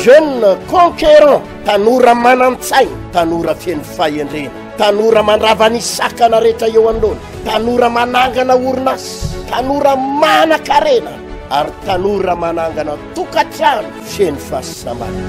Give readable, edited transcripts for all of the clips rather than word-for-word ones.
Jeune conquérant, tanora manan-tsaina, tanora feno fahendrena, tanora mandrava ny sakana rehetra eo anoloana, tanora manangana orinasa, tanora manan-karena ary tanora manangana tokantrano feno fahasambarana.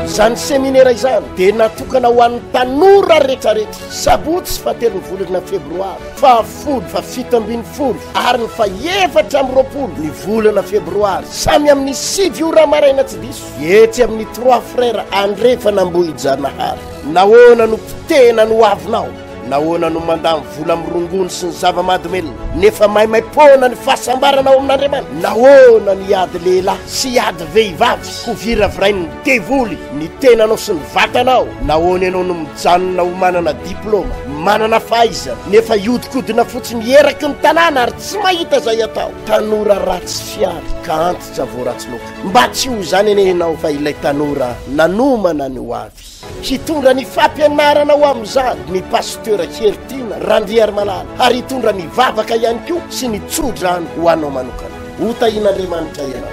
Izany seminera izany dia natokana ho an'ny tanora rehetrarehetra, sabotsy fahatelon'ny volana febroary, fahafolo, fahafito ambin'ny folo ary ny faha-24 ny volana febroary, samy amin'ny 9 ora maraina tsy diso, etsy amin'ny Trois Frères Andrefana Ambohijanahary. Nahoana no potehina ny hoavinao? Nahoana no mandany vola amin'ny rongony sy ny zava-mahadomelina, nefa maimaim-poana ny fahasambarana ao amin'Andriamanitra? Nahoana no hiady lehilahy sy hiady vehivavy ho viravirain'ny devoly ny tenanao sy ny vatanao? Nahoana ianao no mijanona ho manana diplaoma, manana fahaizana, nefa hiodikodina fotsiny eraky ny tanàna ary tsy mahita izay atao? Tanora ratsy fihary ka antitra vao ratsy loaka. Mba tsy ho izany anie ianao fa ilay tanora nanomana ny hoavy. Hitondra ny fampianarana ho amin'izany ny Pasteur Heritiana Randriarimalala ary hitondra ny vavaka ihany koa sy ny tsodrano ho anao manokana. Ho tahian'Andriamanitra ianao.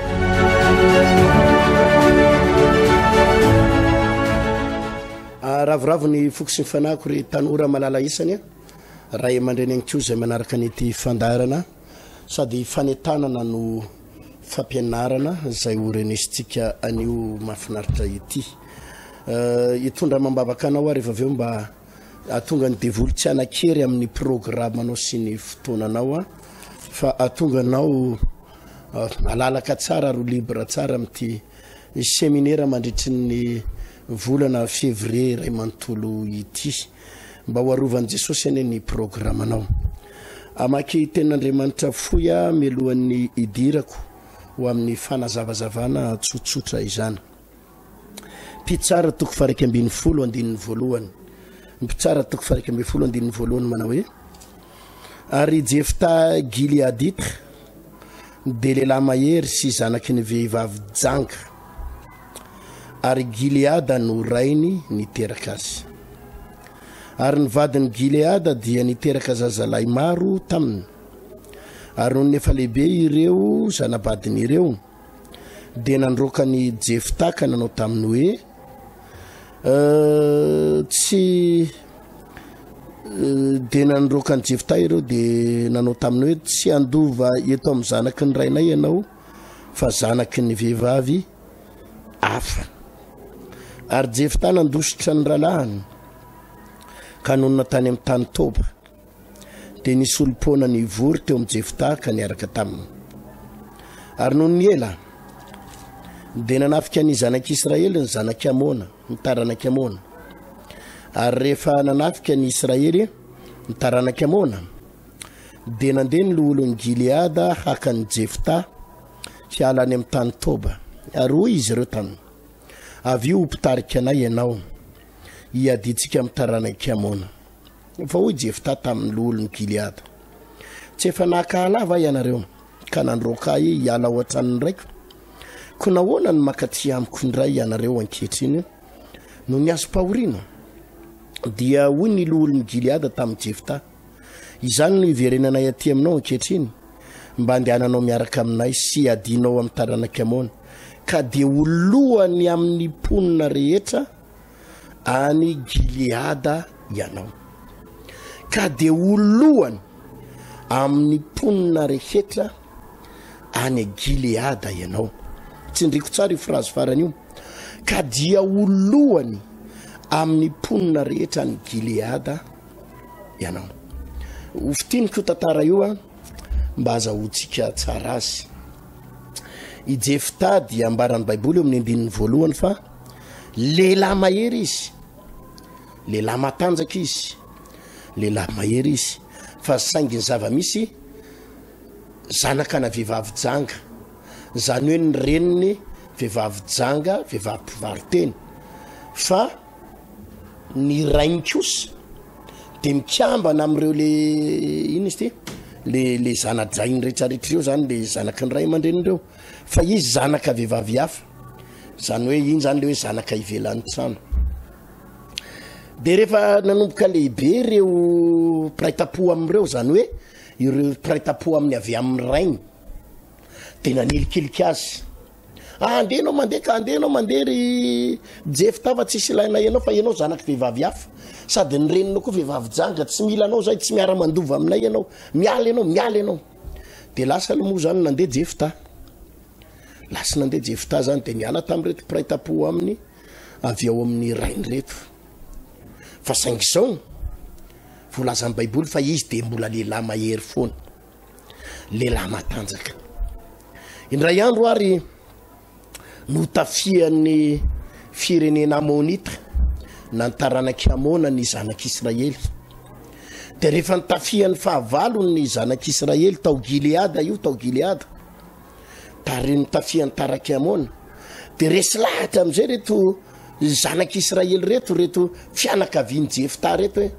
Ravoravo ny foko sy ny fanahiko ry tanora malala isany a, ray aman-dreny ihany koa izay manaraka an'ity fandaharana sady fanentanana no fampianarana izay ho renesintsika anio mahafinaritra ity. Hitondra amam-bavaka anao aho rehefa avy eo mba hahatonga ny devoly tsy hanan-kery amin'ny programanao sy ny fotoananao fa hahatonga anao malalaka tsara ary ho libre tsara amin'ity seminera mandritry ny volana février iray manontolo ity. Mba ho arovan'i Jesosy anie ny programanao. Hamaky tenin'Andriamanitra fohy aho mialohan'ny hidirako ho amin'ny fanazavazavana tsotsotra izany. Mpitsara toko faha 11 andininy voalohany. Mpitsara toko faha 11 andininy voalohany manao hoe Ary Jefta Gileadita dia lehilahy mahery sy zanaky ny vehivavy janga. Ary Gileada no rainy niteraka azy. Ary ny vadin'i Gileada dia niteraka zazalahy maro taminy. Ary nony efa lehibe ireo zana-badiny ireo, dia nandroaka an'i Jefta ka nanao taminy hoe, eh, Tsy eh, dia nandroaka an'i Jefta ireo dia nanao taminy hoe, Tsy handova eto amin'ny zanaky ny rainay ianao, fa zanaky ny vehivavy hafa. Ary Jefta nandositra ny rahalahiny ka nonina tany amin'ny tany Toba. Dia nisy olom-poana nivory teo amin'i Jefta ka niaraka taminy. Ary nony ny ela, dia nanafika ny zanak'Israely ny zanak'i Amona, ny taranak'i Amona. Ary rehefa nanafika ny Israely ny taranak'i Amona, dia nandeha ny loholon'i Gileada haka an'i Jefta hiala any amin'ny tany Toba. Ary hoy izy ireo taminy, Avia ho mpitarika anay ianao, hiadiantsika amin'ny taranak'i Amona. Fa hoy Jefta tamin'ny loholon'i Gileada, Tsy efa naka ahy va ianareo, ka nandroaka ahy hiala ao an-tranon'ny raiko? Koa nahoana no mankaty amiko indray ianareo ankehitriny noho ny azom-pahoriana? Dia hoy ny loholon'i Gileada tamin'i Jefta, Izany no hiverenanay aty aminao ankehitriny, mba handehananao miaraka aminay sy hiadianao amin'ny taranak'i Amona, ka dia ho lohany amin'ny mponina rehetra any Gileada ianao. Ka dia ho lohany amin'ny mponina rehetra any Gileada ianao. Tsindriko tsara io frazy farany io. Ka dia ho lohany amin'ny mponina rehetra any Gileada ianao. Ho fintiniko io tantara io a, mba azahoantsika tsara azy. I Jefta dia ambaran'ny Baiboly eo amin'ny andininy voalohany fa lehilahy mahery izy, lehilahy matanjaka izy, lehilahy mahery izy. Fa saingy ny zava-misy, zanaka ana vehivavy janga, izany hoe ny reniny vehivavy janga, vehivavy mpivaro-tena. Fa ny rainy kosa dia mikambana amin'ireo le inona izy ity le le zana-drainy rehetrarehetra ireo zany le zanaky ny ray aman-dreniny ireo fa izy zanaka vehivavy hafa zany hoe iny zany le hoe zanaka ivelan'ny trano de rehefa nanomboka lehibe ireo mpiray tampo amin'ireo zany hoe. ireo mpiray tampo aminy avy amin'ny rainy dia nanilikilika azy. Ah, andeha ianao mandeha ka, andeha ianao mandeha ry Jefta fa tsisy ilaina ianao fa ianao zanaky vehivavy hafa. Sady ny reninao koa vehivavy janga, tsy mila anao zay, tsy miara-mandova aminay ianao. Miala ianao, miala ianao. Dia lasa aloha moa zany nandeha Jefta. Lasa nandeha Jefta zany dia niala tamin'ireto mpiray tampo aminy avy ao amin'ny rainy ireto. Fa saingy izao, voalazan'ny Baiboly fa izy dia mbola lehilahy mahery foana. Lehilahy matanjaka. Indray andro ary notafihan'ny firenena Amonita na ny taranak'i Amona ny zanak'Israely. Dia rehefa nitafihan'ny fahavalo ny zanak'Israely tao Gileada io, tao Gileada, tary notafihan'ny tarak'i Amona, dia resy lahatra amin'izay reto zanak'Israely reto, reto fianakavian'i Jefta reto hoe,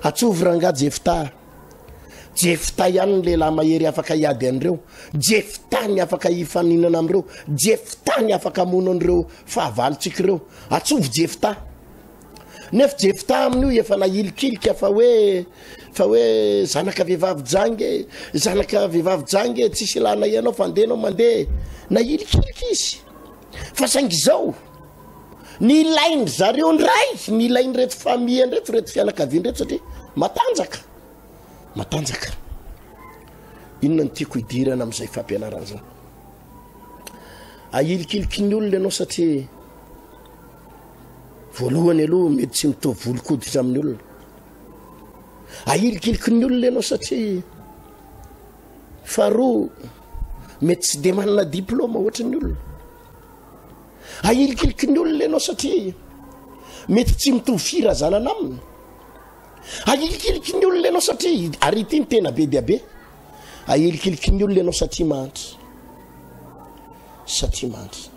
atsovy rangaha Jefta. Jefta ihany ny lehilahy mahery afaka hiady an'ireo. Jefta ny afaka hifaninana amin'ireo. Jefta ny afaka hamono an'ireo fahavalontsika ireo. Atsovy Jefta. Nefa Jefta amin'io efa nahilikilika fa hoe fa hoe zanaka vehivavy janga e, zanaka vehivavy janga e, tsisy ilana ianao fa andeha ianao mandeha. Nahilikilika izy. Fa saingy izao, ny ilain-dry zareo indray, ny ilain'ireto famille ireto, ireto fianakaviana ireto satria matanjaka. Matanjaka. Inona no tiako hidirana amin'izay fampianarana izany? Ahilikiliky ny olona ianao satria voalohany aloha mety tsy mitovy volon-koditra amin'ny olona. Ahilikiliky ny olona ianao satria faharoa mety tsy de manana diplôma ohatry ny olona. Ahilikiliky ny olona ianao satria mety tsy mitovy firazanana aminy. Ahilikiliky ny olona ianao satria, ary ity ny tena be dia be, ahilikiliky ny olona ianao satria mahantra. Satria mahantra.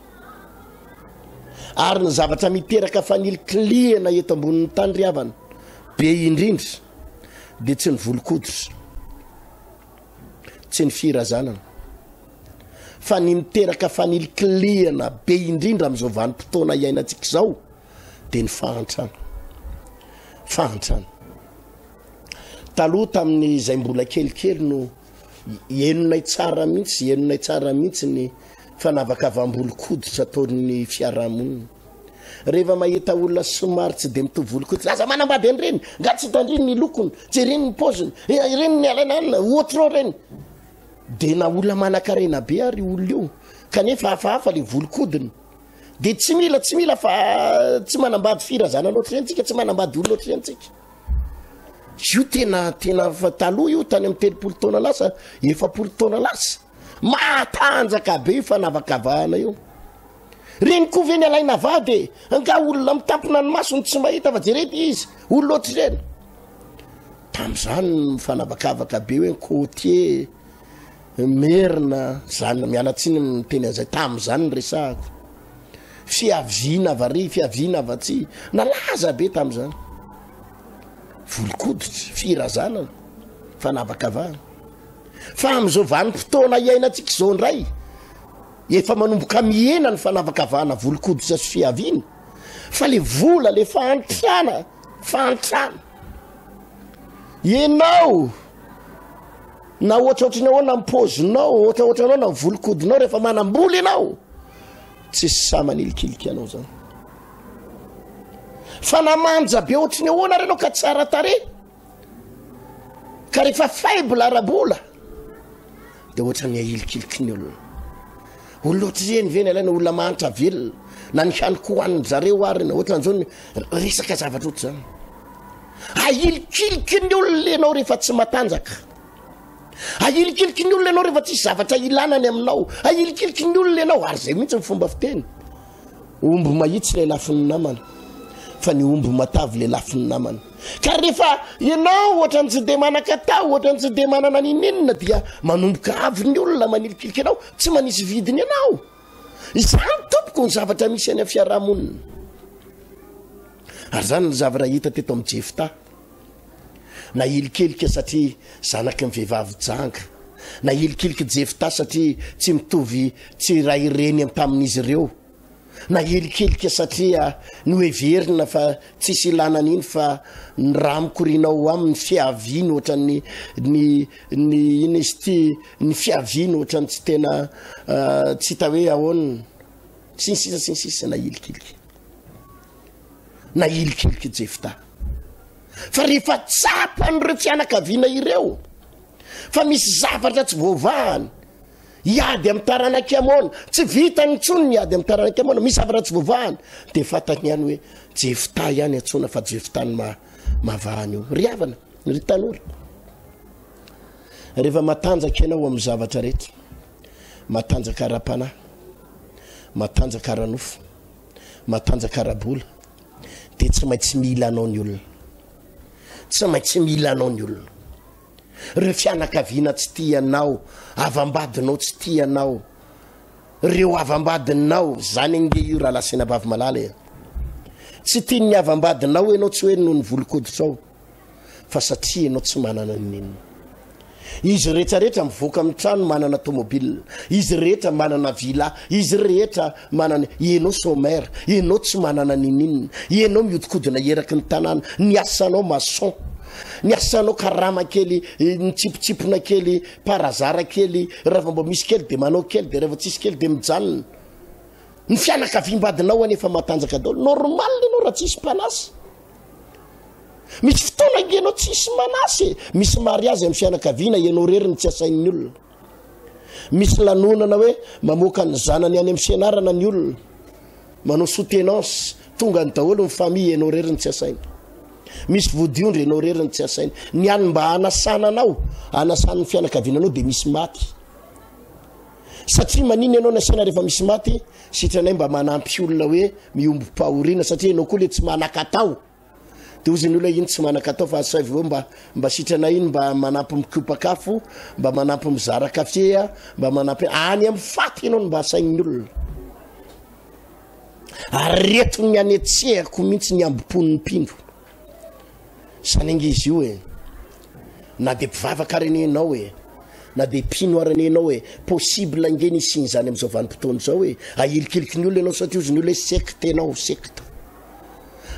Ary ny zavatra miteraka fanilikilihana eto ambonin'ny tany ry havana, be indrindra, dia tsy ny volon-koditra, tsy ny firazanana, fa ny miteraka fanilikilihana be indrindra amin'izao vanim-potoana iainantsika izao, dia ny fahantrana. Fahantrana. Taloha tamin'izay mbola kelikely no henonay tsara mihitsy, henonay tsara mihitsy ny fanavakavam-bolon-koditra ataon'ny fiarahamonina. Rehefa mahita olona somary tsy dia mitovy volon-koditra, aza manambady an'ireny, nga tsy hitandriny ny lokony, jereny ny paoziny, eh, ireny ny alaina anina, ohatr'ireo ireny. Dia na olona manan-karena be ary io olona io, kanefa hafahafa le volon-kodiny. Dia tsy mila, tsy mila fa tsy manambady firazanana ohatr'ireny tsika, tsy manambady olona ohatr'ireny tsika. Io tena, tena fa taloha io, tany amin'ny 30 taona lasa, 40 taona lasa. Matanjaka be io fanavakavahana io. Reny koa ve ny alaina vady e? Angaha olona mitampina ny masony tsy mahita fa jerety izy, olona ohatr'ireny. Tamin'izany mifanavakavaka be hoe côtier, Merina zany, miala tsiny miteny an'izay, tamin'izany ny resahako. Fiaviana avy ary, fiaviana avy atsy, nalaza be tamin'izany. Volon-koditra, firazanana, fanavakavahana. Fa amin'izao vanim-potoana iainantsika izao indray, efa manomboka mihena ny fanavakavahana volon-koditra sy fiaviana, fa le vola, le fahantrana, fahantrana. Ianao Na ohatraohatry ny ahoana ny paozinao, ohatraohatry ny ahoana ny volon-kodinao rehefa manam-bola ianao, tsisy sahy manilikilika anao zany. Fa na manja be ohatry ny ahoana ary ianao ka tsara tarehy, ka rehefa faible ara-bola, de ohatran'ny ahilikiliky ny olona. Olona ohatr'ireny ve ny alaina olona mahantra velona, na ny haniko hohanin-dry zareo ary, na ohatran'izao ny resaka zavatra ohatr'izany. Ahilikiliky ny olona ianao rehefa tsy matanjaka. Ahilikiliky ny olona ianao rehefa tsisy zavatra ilana ny aminao. Ahilikiliky ny olona ianao, ary izay mihitsy ny fomba fiteny. Omby mahitsy ilay lafin'ny namana, fa ny omby matavy ilay lafin'ny namana. Ka rehefa ianao ohatran'ny tsy dia manan-katao, ohatran'ny tsy dia manana ninoninona, dia manomboka avy ny olona manilikilika anao, tsy manisy vidiny ianao. Izany tompoko ny zavatra misy any amin'ny fiarahamonina. Ary izany ny zavatra hita teto amin'i Jefta. Nahilikilika satria zanaky ny vehivavy janga. Nahilikiliky Jefta satria tsy mitovy tsy iray reny tamin'izy ireo. Nahelikelika satria noheverina fa tsisy ilana an'iny fa ny rà mikoriana ao aminy fiaviany ohatran'ny ny ny inona izy ity ny fiaviany ohatran'ny tsy tena tsy hita hoe ahoana sy ny sisa sy ny sisa nahilikilika nahilikilika i Jefta fa rehefa tsapan'ireo fianakaviana ireo fa misy zavatra tsy voavahany Hiady amin'ny taranak'i Amona. Tsy vitany intsony ny hiady amin'ny taranak'i Amona. Misy zavatra tsy voavahany. Dia fantany ihany hoe Jefta ihany antsoina fa Jefta no maha mahavaha an'io. Ry havana, ry tanora, rehefa matanjaka ianao amin'ny zavatra rehetra, matanjaka ara-panahy, matanjaka ara-nofo, matanjaka ara-bola, dia tsy maintsy mila anao ny olona. Tsy maintsy mila anao ny olona. Reo fianakaviana tsy tia anao, havam-badinao tsy tia anao, reo havam-badinao, zany ange io rahalahy sy anabavy malala e. Tsy tian'ny havam-badinao ianao tsy hoe noho ny volon-koditrao, fa satria ianao tsy manana n'inona. Izy rehetra rehetra mivoaka amin'ny trano manana tomobile, izy rehetra manana villa, izy rehetra manana, ianao sommaire, ianao tsy manana n'ininona, ianao miodikodina eraky ny tanàna, ny asanao maçon. Ny asanao karama kely mitsipotsipona kely par hasard kely raha vao mba misy kely de manao kely de rehefa tsisy kely de mijanona. Ny fianakaviam-badinao anefa matanjaka daholo. Normal ianao raha tsisy mpanasa. Misy fotoana ange ianao tsisy manasa e. Misy mariazy amin'ny fianakaviana ianao irery no tsy asain'ny olona. Misy lanonana hoe mamoaka ny zanany any amin'ny fianarana ny olona. Manao soutenance, tonga any daholo ny famille, ianao irery no tsy asaina. Misy vodiondry, ianao irery no tsy asaina. Ny any mba hanasana anao, hanasan'ny fianakaviana anao dia misy maty. Satria maninona ianao no asaina rehefa misy maty? Sitranay mba manampy olona hoe miombom-pahoriana satria ianao koa le tsy manan-katao. De hozy ny olona iny tsy manan-katao fa asaivo eo mba mba sitrana iny mba manampy mikopak' afo, mba manampy mizara kafe a, mba manampy any amin'ny faty ianao no mba asain'ny olona. Aretin'ny anetsehako mihitsy ny ambom-pon'ny mpino. Zany ange izy io e. Na dia mpivavaka ary anie ianao e, na dia mpino ary anie ianao e, possible ange ny hisian'izany amin'izao vanim-potoana izao e. Ahilikiliky ny olona ianao satria hozy ny olona hoe secte ianao, secte.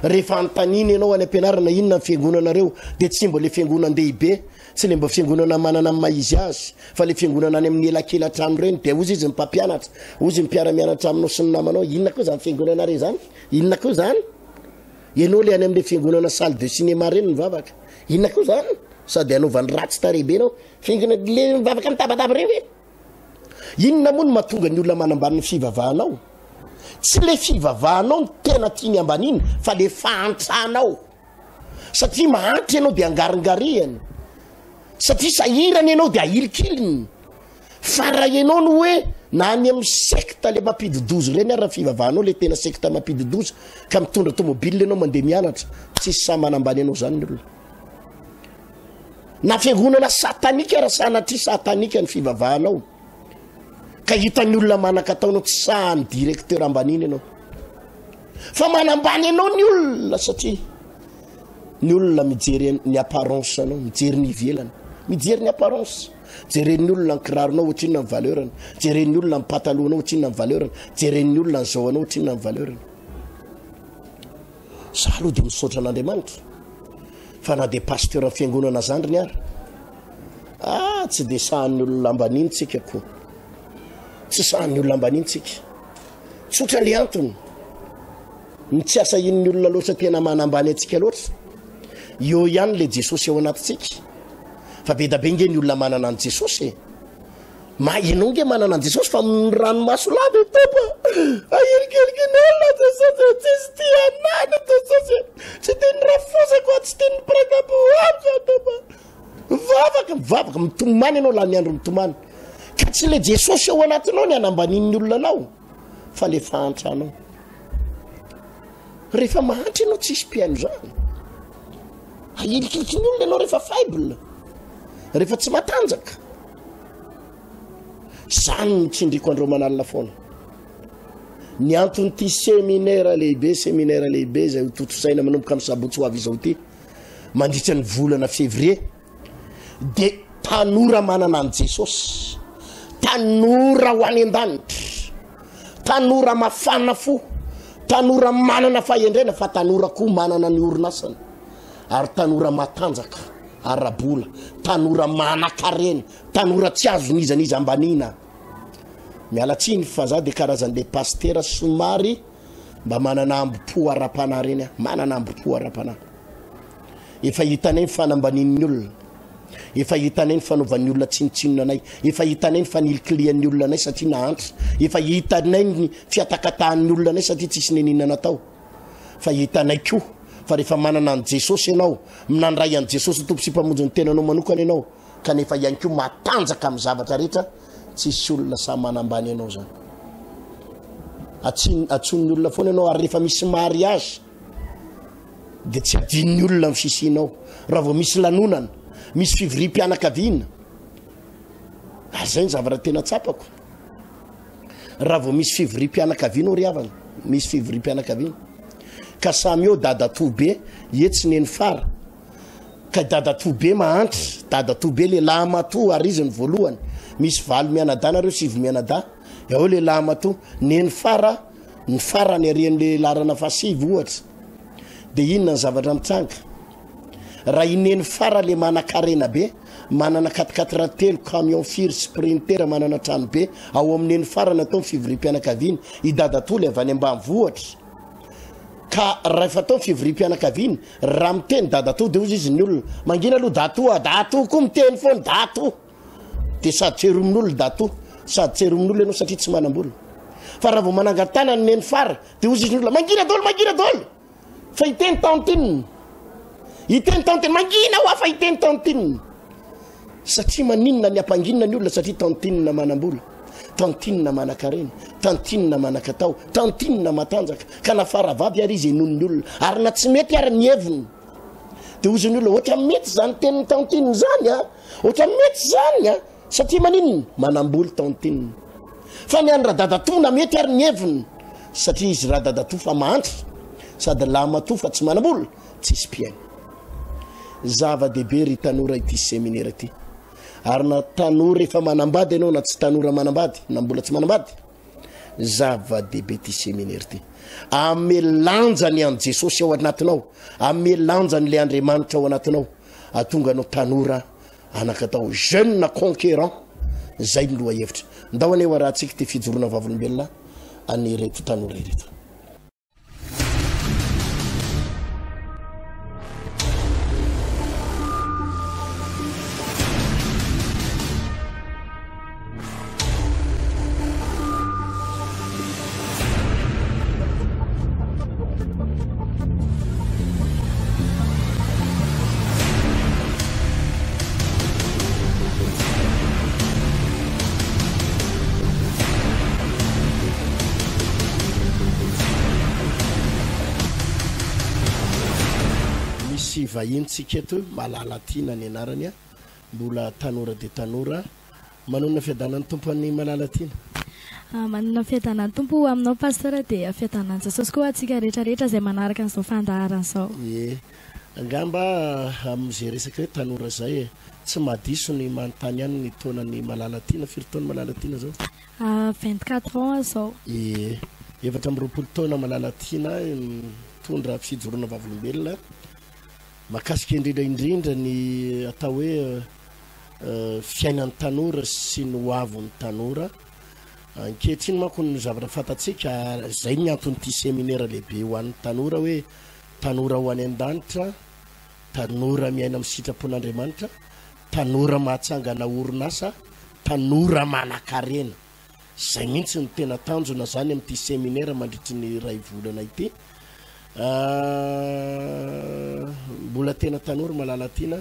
Rehefa anontaniana ianao any am-pianarana inona ny fiangonanareo dia tsy mba le fiangonan-dehibe, tsy le mba fiangonana manana ny maha izy azy fa le fiangonana any amin'ny elakela-trano ireny dia hozy izy ny mpampianatra, hozy ny mpiara-mianatra aminao sy ny namanao, inona koa izany fiangonanareo izany? Inona koa izany? Ianao le any amin'le fiangonana salle de cinéma ireny mivavaka, inona koa izany? Sady anaovany ratsy tarehy be ianao, fiangonana le mivavaka mitabataba ireny ve? Inona moa no mahatonga ny olona manambany ny fivavahanao? Tsy le fivavahanao no tena tiany ambaniana fa le fahantranao. Satria mahantra ianao dia angaringarihany. Satria sahirana ianao dia ahilikiliny. Fa raha ianao no hoe na any amin'ny sekta le mampidi-doza ireny ary raha fivavahanao le tena sekta mampidi-doza ka mitondra tomobile ianao mandeha mianatra, tsisy sahy manambany anao zany ny olona. Na fiangonana satanika raha sanatria satanika ny fivavahanao ka hitan'ny olona manan-katao anao tsy sahan'ny directeur ambaniny ianao fa manambany anao ny olona satria ny olona mijery ny apparence anao mijery ny ivelany mijery ny apparence jeren'ny olona ny kiraronao ohatrinona ny valeurany jeren'ny olona ny patalohanao ohatrinona ny valeurany jeren'ny olona ny zao anao ohatrinona ny valeurany Za aloha dia misaotra an'Andriamanitra fa na dia pasteur fiangonana zandriny ary ah tsy dia sahan'ny olona ambaniny tsika ko tsy sahan'ny olona ambaniny tsika tsotra le antony ny tsy asahin'ny olona loatra tena manambany antsika loatra eo ihany le Jesosy ao anatintsika fa be da be nge ny olona manana an'i Jesosy e Ma ianao nge manana an'i Jesosy fa amin'ny ranomaso lava e Tompo a! Ahilikiliky ny olona Jesosy e! Tsisy tia anah ny Jesosy e! Tsy tian'ny rafozako aho, tsy tian'ny mpiray tampo amiko aho Tompo a! Mivavaka, mivavaka, mitomany ianao lany andro mitomany. Ka tsy le Jesosy ao anatinao ny hanambanian'ny olona anao fa le fahantranao. Rehefa mahantra ianao tsisy mpihaino zany. Ahilikiliky ny olona ianao rehefa faible, rehefa tsy matanjaka. Zany no tsindriko andro aman'alina foana. Ny anton'ity seminaire lehibe, seminaire lehibe izay ho tontosaina manomboka amin'ny sabotsy ho avy izao ity, mandritra ny volana février, dia tanora manana an'i Jesosy, tanora ho any an-danitra, Tanora mafana fo, tanora manana fahendrena fa tanora koa manana ny orinasany ary tanora matanjaka ara-bola, tanora manan-karena, tanora tsy azon'iza n'iza ambaniana. Miala tsiny fa za de karazan'le pasitera somary mba manana ambo-po ara-panahy reny aho, manana ambo-po ara-panahy. Efa hitanay ny fanambanian'ny olona, efa hitanay ny fanaovan'ny olona tsinontsinona anay, efa hitanay ny fanilikilihan'ny olona anay satria nahantra, efa hitanay ny fihatakatahan'ny olona anay satria tsisy nenina natao. Fa hitanay koa fa rehefa manana an'i Jesosy ianao, nandray an'i Jesosy ho Tompo sy Mpamonjy ny tenanao manokana ianao, kanefa ihany koa matanjaka amin'ny zavatra rehetra, tsisy olona sahy manambany anao izany. Atsoin'ny olona foana ianao ary rehefa misy mariage, dia tsy adinon'ny olona ny fisianao. Raha vao misy lanonana, misy fivoriam-pianakaviana, ary izay ny zavatra tena tsapako. Raha vao misy fivoriam-pianakaviana ao ry havana, misy fivoriam-pianakaviana, ka samy eo dadatoa be, etsy neny fara, ka dadatoa be mahantra, dadatoa be lehilahy matoa ary izy ny voalohany, misy valo mianadahy nareo, sivy mianadahy, eo lehilahy matoa, neny fara, Ny farany arian'le laharana fahasivy ohatra de inona ny zavatra mitranga? Raha i neny fara le manankarena be, manana quatre-quatre telo, camion firy, sprinter, manana trano be, ao amin'ny neny fara ny atao ny fivoriam-pianakaviana, i dadatoa le avy any ambanivohitra, ka rahefa atao ny fivoriam-pianakaviana, raha miteny dadatoa de hozy izy ny olona, mangina aloha datoa a, datoa koa miteny foana, datoa. Dia sady tseromin'olona Datoa, sady tseromin'olona ianao satria tsy manam-bola. Fa raha vao manangan-tanana ny nenifara, dia hozy izy ny olona, mangina daholo, mangina daholo! Fa hiteny tantine. Hiteny tantine, mangina hoa fa hiteny tantine. Satria maninona ny ampanginina ny olona satria tantine manam-bola, tantine manan-karena, tantine manan-katao, tantine matanjaka, ka na faravavy ary izy henoin'ny olona. Ary na tsy mety ary ny heviny. Dia hozy ny olona, ohatra mety izany tenin'ny tantine izany a! Ohatran'ny mety izany a! Satria maninona? Manamboly tantine. Fa ny an'i radadatoa na mety ary ny heviny satria izy radadatoa fa mahantra sady lahimatoa fa tsy manambola, tsisy mpihaino. Zava-dehibe ry tanora ity seminera ity. Ary na tanora efa manambady ianao na tsy tanora manambady na mbola tsy manambady, zava-dehibe ity seminera ity. Ame lanja ny an'i Jesosy ao anatinao, ame lanja ny le Andriamanitra ao anatinao. Atonga anao tanora anaka atao jeune conquérant zay ny lohahevitra. Ndao anie ho arahantsika ity fijoroana vavolombelona an'ireto tanora ireto. Misy vahiny tsika eto, Malalatiana ny anarany, mbola tanora dia tanora. Manonona fiadanan'ny Tompo an'i Malalatiana. Manonona fiadanan'ny Tompo ho aminao Pasteur dia fiadanan'i Jesosy koa ho antsika rehetra rehetra izay manaraka an'izao fandaharana izao. Ie. Angamba amin'izay resaka hoe tanora izay e. Tsy mahadiso ny manontany ihany ny taonan'i Malalatiana. Firy taona Malalatiana izao? 24 ans aho izao. Ie. 24 taona Malalatiana mitondra fijoroana vavolombelona. Mahakasika indrindra indrindra ny atao hoe fiainan'ny tanora sy ny hoavin'ny tanora. Ankehitriny manko ny zavatra fantatsika, izay ny anton'ity seminera lehibe ho an'ny tanora hoe tanora ho any an-danitra, tanora miaina amin'ny sitrapon'Andriamanitra, tanora mahatsangana orinasa, tanora manan-karena. Izay mihitsy no tena tanjona izany amin'ity seminera mandritry ny iray volana ity. Mbola tena tanora Malalatiana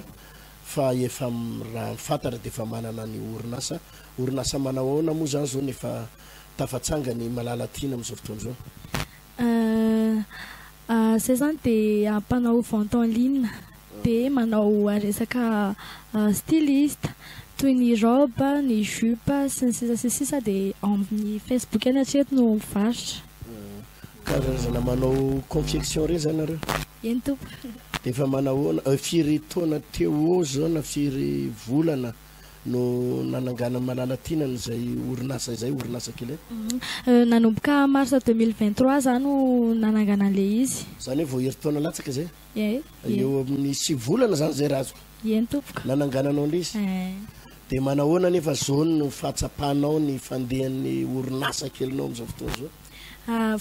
fa efa raha ny fantatra dia efa manana ny orinasa. Orinasa manao ahoana moa izany izao no efa tafatsangana i Malalatiana amin'izao fotoana izao? Izay izany dia mpanao vente en ligne. Dia manao resaka styliste toy ny robe, ny jupe sy ny sisa sy ny sisa dia ao amin'ny Facebook ihany hatreto no mivarotra. Karazana manao confection ireny izany nareo? Eny tompoko. Dia efa manahoana, firy taona teo ho eo izao na firy volana? no nananganan'i Malalatiana an'izay orinasa izay, orinasa kely? Nanomboka mars 2023 za no nanangana an'ilay izy. Izany hoe vao herintaona latsaka izay? Ie. Eo amin'ny sivy volana izany izay raha azoko. Eny tompoko. Nanangananao an'ilay izy? Ee. Dia manahoana anefa izao no fahatsapanao ny fandehan'ny orinasa kelinao amin'izao fotoana izao?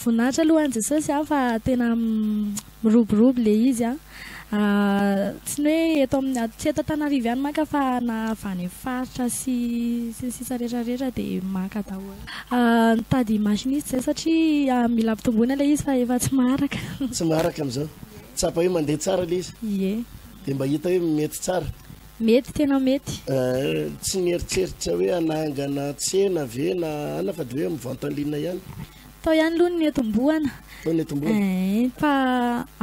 Voninahitra aloha ho an'i Jesosy an, fa tena miroborobo ilay izy an. Tsy ny hoe eto amin'ny, tsy eto Antananarivo ihany manko fa na avy any amin'ny faritra sy sy ny sisa rehetra rehetra dia maka daholo. Nitady machiniste izay satria mila ampitomboina ilay izy fa efa tsy maharaka. Tsy maharaka amin'izao? Tsapa hoe mandeha tsara ilay izy? Ie. Dia mba hita hoe mety tsara? Mety, tena mety. Tsy nieritreritra hoe hanangana tsena ve na ana fa dia hoe amin'ny vente en ligne ihany? Tao ihany aloha ny netombohana. Tao ny netombohana? Eeh, fa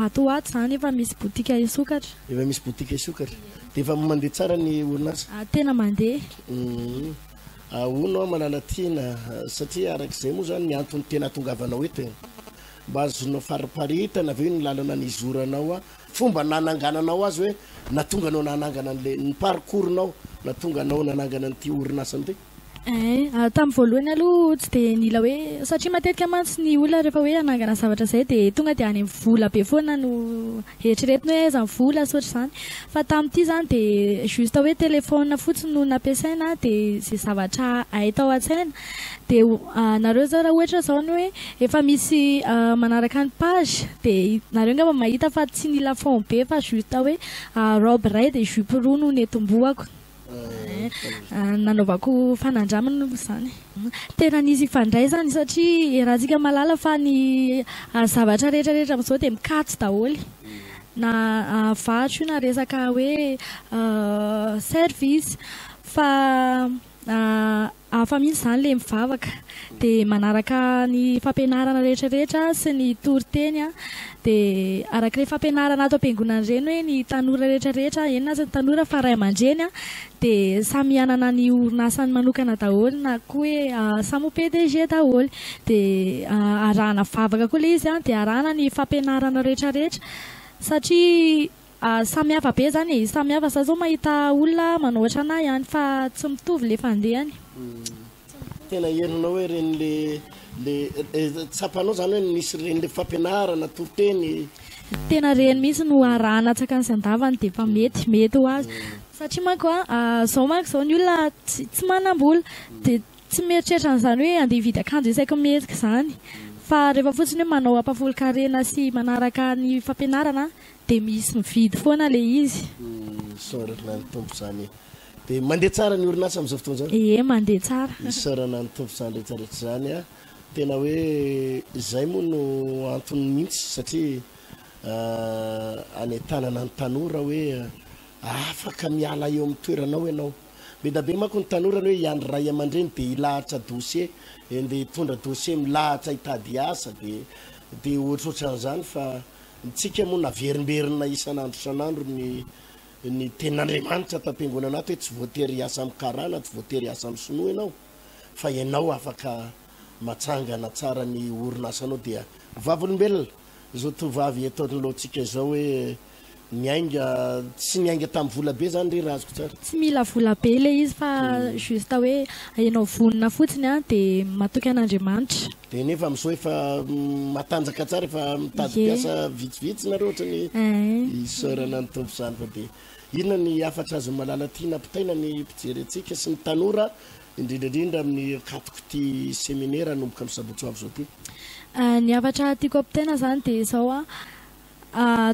ato ho ato izany efa misy boutique hisokatra. Efa misy boutique hisokatra. Dia efa mandeha tsara ny orinasa? Ah, tena mandeha. Ahoana hoa Malalatiana, satria arak'izay moa izany ny antony tena hahatongavanao eto e. Mba azonao fariparitana ve ny lalana nizoranao Fomba nanangananao azy hoe natonga anao nanangana an'le ny parcours nao natonga anao nanangana an'ity orinasa ity? Ein, tamin'ny voalohany aloha tsy dia nila hoe satria matetika mantsy ny olona rehefa hoe hanangana zavatra izay dia tonga dia any amin'ny vola be foana no eritreretina hoe aiza ny vola sy ohatr'izany. Fa tamin'ity izany dia juste hoe téléphone fotsiny no nampiasaina dia izay zavatra hay tao an-tsaina Dia nareo zao raha ohatra zao ny hoe efa misy manaraka ny page dia nareo angamba mahita fa tsy nila fond be fa juste hoe robe iray dia jupe roa no netombohako. Nanaovako fanandramana moa izany. Tena nisy ifandraisany satria iarahantsika mahalala fa ny zavatra rehetra rehetra amin'izao dia mikatso daholo. Na varotra io na resaka hoe service fa Hafa mihitsy izany ilay mivavaka dia manaraka ny fampianarana rehetra rehetra sy ny toriteny dia araka ilay fampianarana ato am-piangonana ireny hoe ny tanora rehetra rehetra, eny na tsy ny tanora fa ray aman-dreny dia samy hanana ny orinasany manokana daholo na koa hoe samy ho PDG daholo dia arahana vavaka koa ilay izy dia arahana ny fampianarana rehetra rehetra satria Samy hafa be zany e, samy hafa, za zao mahita olona manao ohatranah ihany fa tsy mitovy le fandehany. Tena henonao hoe reny le le tsapanao zany hoe nisy reny le fampianarana toriteny. Tena reny mihitsy no arahana antsakany sy andavany dia efa mety, mety ho azy. Satria manko a, zao manko zao ny olona tsy tsy manam-bola dia tsy mieritreritra an'izany hoe andeha hividy akanjo isaky ny mihetsika izany fa rehefa fotsiny hoe manao ampahafolon-karena sy manaraka ny fampianarana Dia misy mividy foana ilay izy. Isaorana ny Tompo izany e. Dia mandeha tsara ny orinasa amin'izao fotoana izao? Ie, mandeha tsara. Isaorana ny Tompo izany rehetra rehetra izany a. Tena hoe izay moa no antony mihitsy satria anentanana ny tanora hoe afaka miala eo amin'ny toeranao ianao. Be da be manko ny tanora ny hoe hiandry ray aman-dreny dia hilahatra dossier, dia hitondra dossier milahatra hitady asa dia dia ohatrohatran'izany fa Ntsika moa naverimberina isan'andro isan'andro ny ny tenin'Andriamanitra ato am-piangonana ato hoe tsy voatery hiasa amin'ny karana, tsy voatery hiasa amin'ny sinoa ianao fa ianao afaka matsangana tsara ny orinasanao dia vavolombelona izao tovovavy eto anoloantsika izao hoe niainga tsy niainga tamin'ny vola be zany ry raha azoko tsara. Tsy mila vola be ilay izy fa juste hoe ianao vonona fotsiny an dia matoky an'Andriamanitra. Dia nefa amin'izao efa matanjaka tsara efa mitady mpiasa vitsivitsy nareo ohatran'ny isaorana ny Tompo izany fa dia inona ny hafatra azon'i Malala tiana ampitaina ny mpijery antsika sy ny tanora indrindra indrindra amin'ny katok'ity seminera hanomboka amin'ny sabotsy ho avy izao ity? Ny hafatra tiako ampitaina izany dia izao an,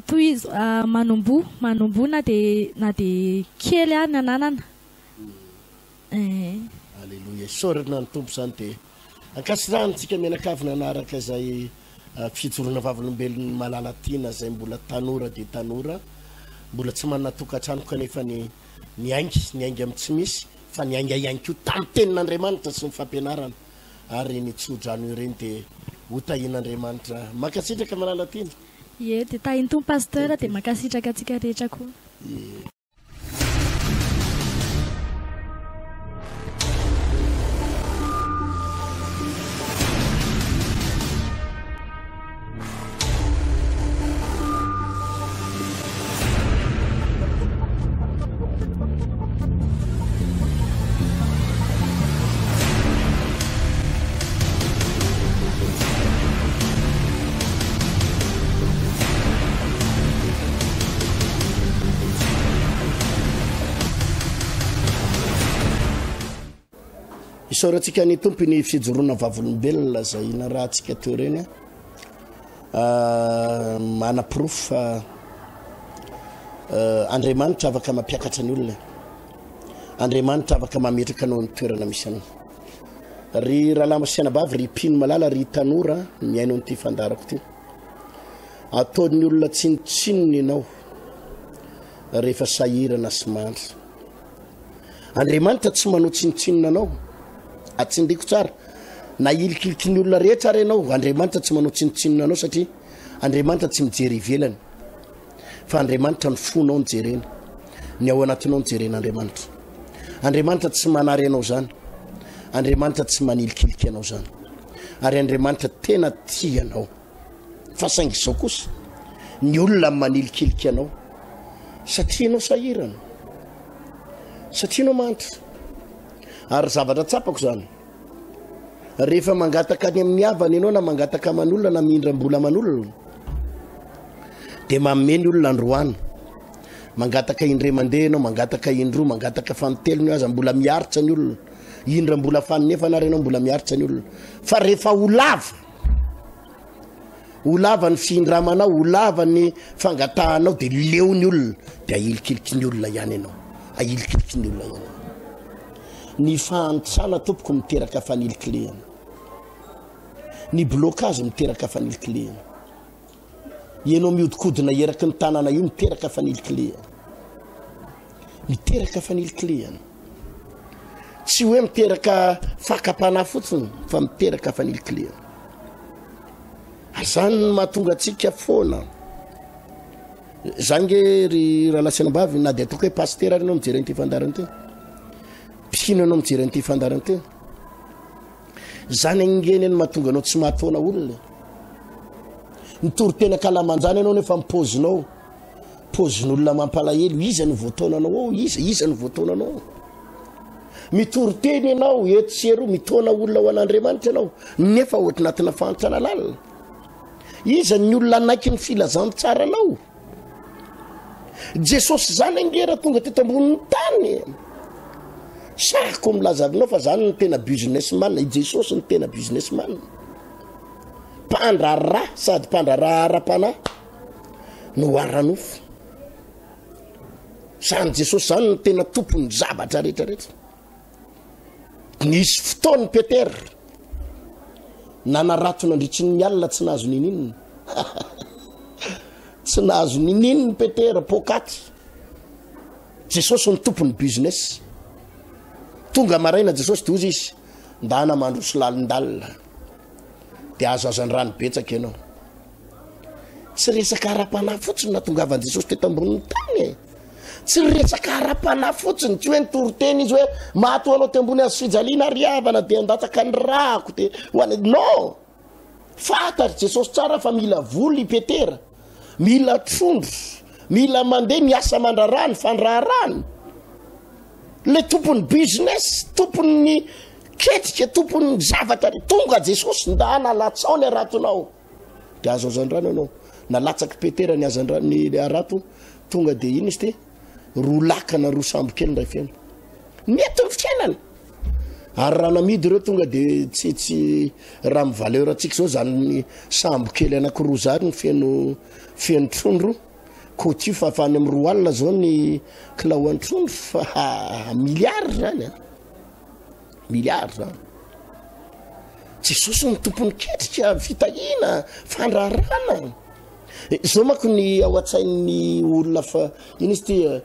Tohizo, manomboha, manomboha na dia na dia kely ary ny ananana. Eh. Aleloia, isaorana ny Tompo izany dia ankasitrahana antsika mianakavy nanaraka izay fijoroana vavolombelon'ny malala tiana izay mbola tanora dia tanora, mbola tsy manana tokantrano kanefa ny niainga, niainga amin'ny tsy misy fa niainga ihany koa tamin'ny tenin'Andriamanitra sy ny fampianarana. ary ny tsodrano ireny dia ho tahian'Andriamanitra. Mankasitraka Malala Tiana. Ie, dia tahin'ny Tompo Pasteur, dia mankasitraka antsika rehetra koa. Ie. Isaorantsika ny Tompo ny fijoroana vavolombelona izay narahantsika teo ireny. Ah, manaporofo fa eh, Andriamanitra afaka mampiakatra ny olona. Andriamanitra afaka mametraka anao ny toerana misy anao. Ry rahalahy sy anabavy, ry mpino malala, ry tanora mihaino an'ity fandaharako ity. Ataon'ny olona tsinontsinona ianao rehefa sahirana sy mandry. Andriamanitra tsy manao tsinontsinona anao. Atsindriko tsara. Na hilikiliky ny olona rehetra ary ianao, Andriamanitra tsy manao tsinontsinona anao satria Andriamanitra tsy mijery ivelany. Fa Andriamanitra ny fonao no jereny. Ny ao anatinao no jeren'Andriamanitra. Andriamanitra tsy manary anao izany. Andriamanitra tsy manilikilika anao izany. Ary Andriamanitra tena tia anao. Fa saingy izao kosa, ny olona manilikilika anao satria ianao sahirana, satria ianao mahantra. Ary zavatra tsapako izany, rehefa mangataka any amin'ny havana ianao na mangataka aman'olona na mihindram-bola aman'olona, dia manome ny olona androany. Mangataka indray mandeha ianao, mangataka indroa, mangataka fanintelony aza, mbola miaritra ny olona. Indram-bola faninefana ary ianao mbola miaritra ny olona. Fa rehefa ho lava, Ho lava ny fihindramanao, ho lava ny fangatahanao dia leo ny olona, dia ahilikiliky ny olona ihany ianao. Ahilikiliky ny olona ihany. Ny fahantrana tompoko miteraka fanilikilihana. Ny blocage miteraka fanilikilihana. Ianao miodikodina eraky ny tanàna io miteraka fanilikilihana. Miteraka fanilikilihana. Tsy hoe miteraka fakam-panahy fotsiny fa miteraka fanilikilihana. Ary zany no mahatonga antsika foana. Za nge ry rahalahy sy anabavy na dia ataoko hoe pasitera ary ianao mijery an'ity fandaharana ity. Mpino ianao mijery an'ity fandaharana ity. Zany ange no mahatonga anao tsy mahataona olona. Mitory teny ankalamanjana ianao nefa ny paozinao paozin'olona mampalahelo iza no voataonanao ao iza iza no voataonanao ao mitory teny ianao eto sy eroa mitaona olona ho an'Andriamanitra ianao nefa ohatry anatina fahantrana lalina iza ny olona anaiky ny filazantsaranao Jesosy zany ange raha tonga teto ambonin'ny tany sahako milaza avinao fa zany ny tena businessman i Jesosy ny tena businessman mpandraharaha sady mpandraharaha ara-panahy no ara-nofo. Zany Jesosy zany no tena tompon'ny zavatra rehetra rehetra. Nisy fotoany Petera nanarato nandritry ny alina tsy nahazo nininona. tsy nahazo nininona Petera, pokaty. Jesosy no tompon'ny business. Tonga maraina Jesosy de hozy izy, ndana mandroso lalindalina. De azo azan-drano betsaka ianao. Tsy resaka ara-panahy fotsiny natongavan'i Jesosy teto ambonin'ny tany e. Tsy resaka ara-panahy fotsiny, tsy hoe nitory teny izy hoe maty ho anao teo ambony hazo fijaliana ry havana dia handatsaka ny rako dia ho any. Non! Fantatr'i Jesosy tsara fa mila vola i Petera, mila trondro, mila mandeha miasa aman-draharaha ny fandraharahany. Le tompon'ny business, tompon'ny ketrika, tompon'ny zavatra. Tonga Jesosy, ndana latsao ny haratonao. Dia azo hazandrano ianao. Nalatsak'i Petera ny hazandrano, ny harato, tonga dia inona izy ity? Roa lakana, roa sambo kely indray feno. Nety ny fiainana. Ary raha namidy ireo tonga dia tsy tsy raha amin'ny valeur antsika izao zany sambo kely anankiroa zany ny feno feno trondro. Côtier fa fa any amin'ny 20 000 zao ny kilao an-trondro fa milliard zany a. Milliard zany. Jesosy no tompon'ny ketrika, fitahiana, fandrarana. Eh, zao manko ny ao an-tsain'ny olona fa ino izy ty eh,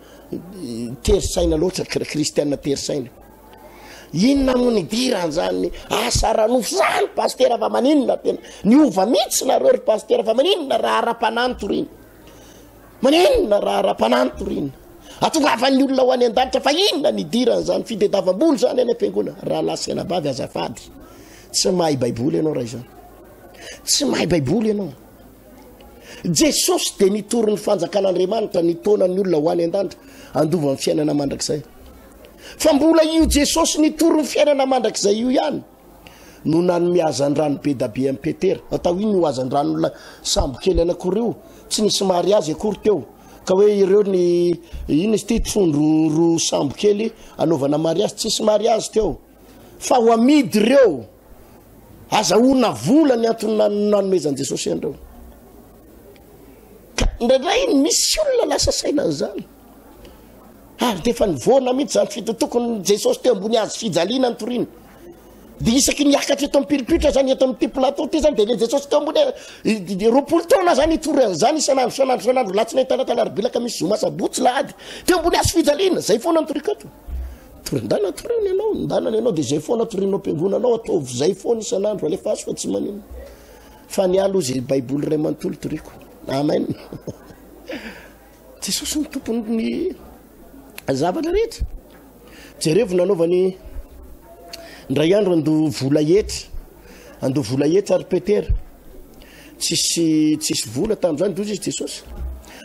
tery saina loatra, kristiana tery saina. Inona moa nidiran'izany asa ara-nofo zany pastera fa maninona tena niova mihitsy nareo ry pastera fa maninona raha ara-panahy ny torina. Maninona raha ara-panahy ny torina? Atongavan'ny olona ho any an-danitra fa inona ny idiran'izany fitediavam-bola izany any am-piangonana? Rahalahy sy anabavy azafady, tsy mahay baiboly ianao raha izany. Tsy mahay baiboly ianao. Jesosy dia nitory ny fanjakan'Andriamanitra, nitaona ny olona ho any an-danitra, handova ny fiainana mandrakizay. Fa mbola io Jesosy nitory ny fiainana mandrakizay io ihany no nanome hazandrano be da be an'i Petera. Atao inona io hazandrano sambo kely anankiroa io? Tsy nisy mariazy akory teo. Ka hoe ireo ny inona izy ity trondro roa sambo kely anaovana mariazy, tsisy mariazy teo. Fa ho amidy ireo. Azahoana vola ny antony nanomezan'i Jesosy an'ireo. Ka indraindray misy olona lasa saina an'izany. Ary dia efa nivoana mihitsy izany fitotokony Jesosy teo ambony hazo fijaliana nitoriana. Dia isaky ny hiakatra eto amin'ny pilipitra zany, eto amin'ity plateau ity zany, dia le Jesosy teo ambony 20 taona zany hitory an'izany isan'andro, isan'andro, isan'andro, latsinainy, talata, alarobia, alakamisy, zoma, sabotsy, lahady, teo ambony hazo fijaliana, zay foana nitoriko eto. Tory ndana torino ianao, ndana ianao dia zay foana torinao am-piangonana ao, ataovy zay foana isan'andro, alefaso fa tsy maninona. Fa ny ahy aloha zay baiboly iray manontolo toriko. Amen. Jesosy no tompon'ny zavatra rehetra. Jerevo nanaovany ndray andro andoa vola hetra, andoa vola hetra ry Petera. Tsisy tsisy vola tamin'izany doza izy Jesosy.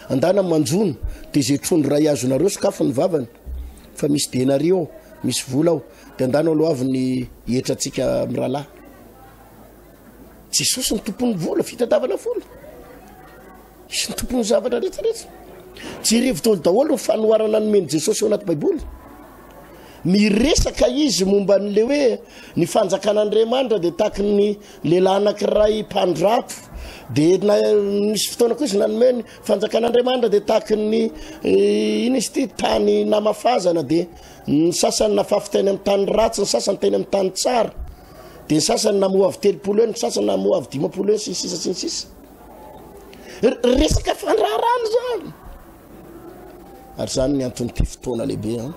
Andana manjono dia izay trondro iray azonareo sokafo ny vavany fa misy denaria ao, misy vola ao. Dia andana aloha avy ny hetrantsika mirahalahy. Jesosy ny tompon'ny vola, fitadiavana vola. Izy ny tompon'ny zavatra rehetra rehetra. Jerevo daholo daholo ny fanoharana nomen'i Jesosy ao anaty Baiboly. Miresaka izy momba an'le hoe ny fanjakan'Andriamanitra dia tahaky ny lehilahy anankiray mpandrato. Dia na, nisy fotoana koa izy nanome ny fanjakan'Andriamanitra dia tahaky ny eh, ino izy ity tany namafazana dia ny sasany nafafy teny amin'ny tany ratsy, ny sasany teny amin'ny tany tsara. Dia ny sasany namoa avy 30 eo, ny sasany namoa avy 50 eo, sy ny sisa sy ny sisa. Resaka fandraharahana izany. Ary izany ny anton'ity fotoana lehibe an.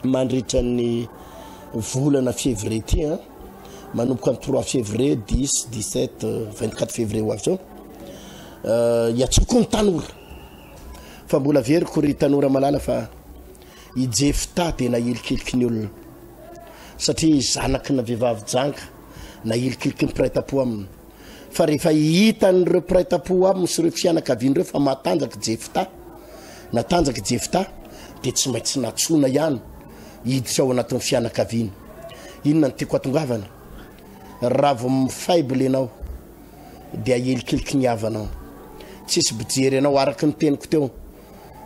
Mandritra ny volana février ity an, manomboka ny 3 février, 10, 17, 24 février ho avy izao. Euh, hiatsoko ny tanora. Fa mbola averiko ry tanora malala fa i Jefta dia nahilikiliky ny olona. Satria zanaky ny vehivavy janga nahilikiliky ny mpiray tampo aminy. Fa rehefa hitan'ireo mpiray tampo aminy sy ireo fianakaviany ireo fa matanjaka i Jefta, natanjaka i Jefta, dia tsy maintsy nantsoina ihany hiditra ao anatin'ny fianakaviany. Inona no tiako hatongavana? Raha vao faible ianao, dia ahilikiliky ny havanao. Tsisy mpijery anao, araka ny teniko teo,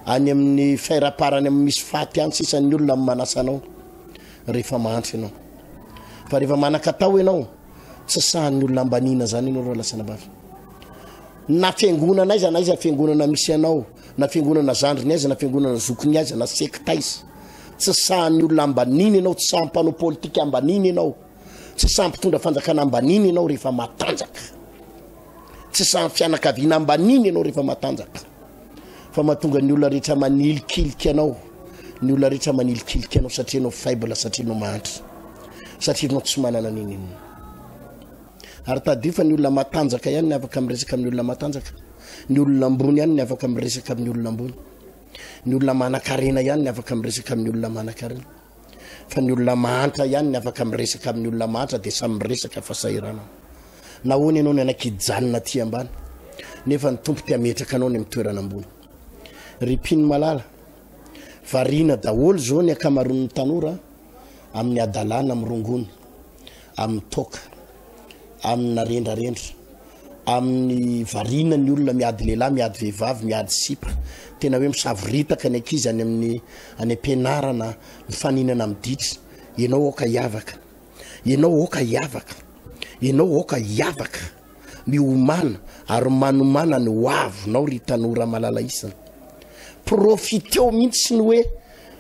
any amin'ny faire part any amin'ny misy faty any sisa ny olona manasa anao rehefa mahantra ianao. Fa rehefa manan-katao ianao, Tsy sahan'ny olona ambaniana zany ianao raha lasa anabavy. Na fiangonana aiza na aiza fiangonana misy anao, na fiangonana zandriny aiza na fiangonana zokiny aiza na sekta aiza. Tsy sahan'ny olona ambaniana ianao, tsy sahan'ny mpanao politika ambaniana ianao, tsy sahan'ny mpitondra fanjakana ambaniana ianao rehefa matanjaka. Tsy sahan'ny fianakaviana ambaniana ianao rehefa matanjaka. Fa mahatonga ny olona rehetra manilikilika anao, ny olona rehetra manilikilika anao satria ianao faible, satria ianao mahantra, satria ianao tsy manana n'inon'inona. Ary tadidio fa ny olona matanjaka ihany ny afaka miresaka amin'ny olona matanjaka, ny olona ambony ihany ny afaka miresaka amin'ny olona ambony, ny olona manan-karena ihany ny afaka miresaka amin'ny olona manan-karena. Fa ny olona mahantra ihany ny afaka miresaka amin'ny olona mahantra dia samy miresaka fahasahiranana. Nahoana ianao no hanaiky hijanona aty ambany nefa ny Tompo te hametraka anao any amin'ny toerana ambony? Ry mpino malala, variana daholo izao ny ankamaroan'ny tanora amin'ny hadalana, amin'ny rongony, amin'ny toaka, amina rendrarendra, amin'ny variana ny olona miady lehilahy, miady vehivavy, miady sipa, tena hoe misavoritaka ny ankizy any amin'ny any am-pianarana, mifaninana amin'ny ditra. Ianao aoka hiavaka, ianao aoka hiavaka, ianao aoka hiavaka, miomàna ary manomàna ny ho avinao ry tanora malala isany. Profiteo mihitsy ny hoe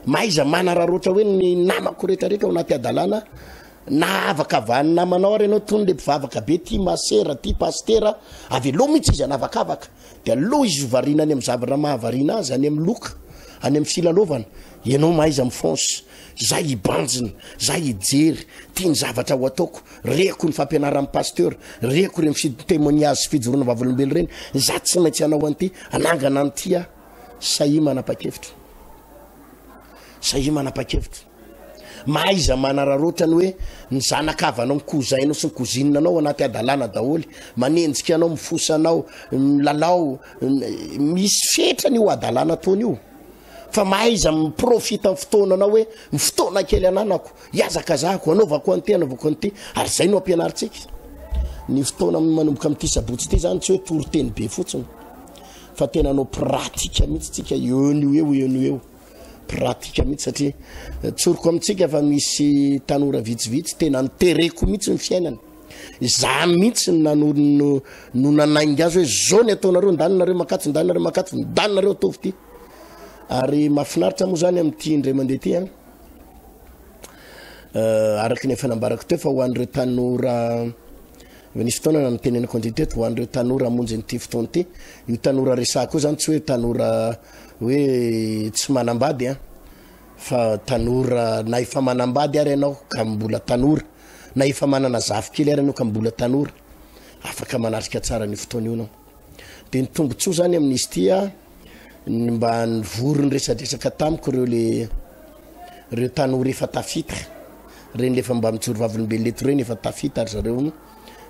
mahaiza manararaotra hoe ny namako rehetrarehetra ao anaty hadalana Na avakavahan'ny namanao ary ianao tony le mpivavaka be ty masera ty pasitera, avelao mihitsy izy hanavakavaka, de aleo izy ho variana any amin'ny zavatra mahavariana azy, any amin'ny loka, any amin'ny filalaovana, ianao mahaiza mi-fonce, za hibanjina, za hijery, ty ny zavatra ho ataoko, reko ny fampianaran'ny pasteur, reko ireny fi- témoignage sy fijoroana vavolombelo ireny, za tsy maintsy hanao an'ity, hanangana an'ity aho, sahia manapa-kevitra, sahia manapa-kevitra. Mahaiza manararaotra ny hoe ny zanakavanao, ny cousin-nao sy ny cousine-nao anaty hadalana daholo, manenjika anao, mifosa anao, milalao, misy fetrany io hadalana ataony io. Fa mahaiza mi-profite amin'ny fotoananao hoe ny fotoana kely ananako, hihazakazahako, hanaovako an'ity, hanaovako an'ity, ary izay no ampianarintsika. Ny fotoana manomboka amin'ity sabotsy ity izany tsy hoe toriteny be fotsiny, fa tena hanao pratika mihitsy tsika eo no eo, eo no eo. pratika mihitsy satria tsoriko amintsika fa misy tanora vitsivitsy tena nitereko mihitsy ny fiainany. Za mihitsy no no no nanainga azy hoe zao ny ataonareo, ndany nareo makatsy, ndany nareo makatsy, ndany nareo ataovy ty. Ary mahafinaritra moa zany amin'ity indray mandeha ity an. Euh, araka ny efa nambarako teo fa ho an'ireo tanora nisy fotoana nanotenenako an'ity teto ho an'ireo tanora hamonjy an'ity fotoana ity io tanora resahako io zany tsy hoe tanora hoe tsy manambady an fa tanora na efa manambady ary ianao ka mbola tanora na efa manana zafikely ary ianao ka mbola tanora afaka manatrika tsara ny fotoana io anao de ny tombontsoa zany amin'izy ity a ny mba nivory niresadresaka tamiko ireo le ireo tanora efa tafita reny le efa mba mijoro vavolombelona eto reny efa tafita ry zareo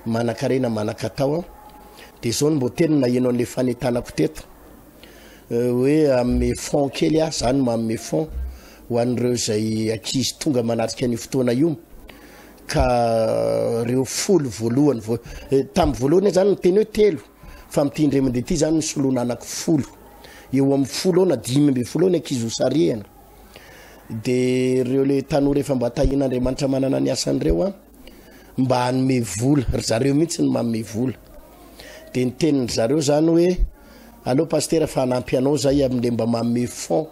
manan-karena manan-katao a de zao no mbô tena naheno an'le fanentanako teto hoe hanome fonds kely aho, za no manome fonds ho an'ireo izay ankizy tonga manatrika an'io fotoana io, ka ireo folo voalohany vo- tamin'ny voalohany aho zany niteny hoe telo fa amin'ity indray mandeha ity zany nisoloana anaky folo, eo amin'ny folo eo na 15 eo ny ankizy hosarihana, de ireo le tanora efa mba tahian'Andriamanitra manana ny asany ireo an, mba hanome vola, ry zareo mihitsy no manome vola, de ny tenin-dry zareo zany hoe Aleo Pasitera fa hanampy anao zahay amle mba manome fond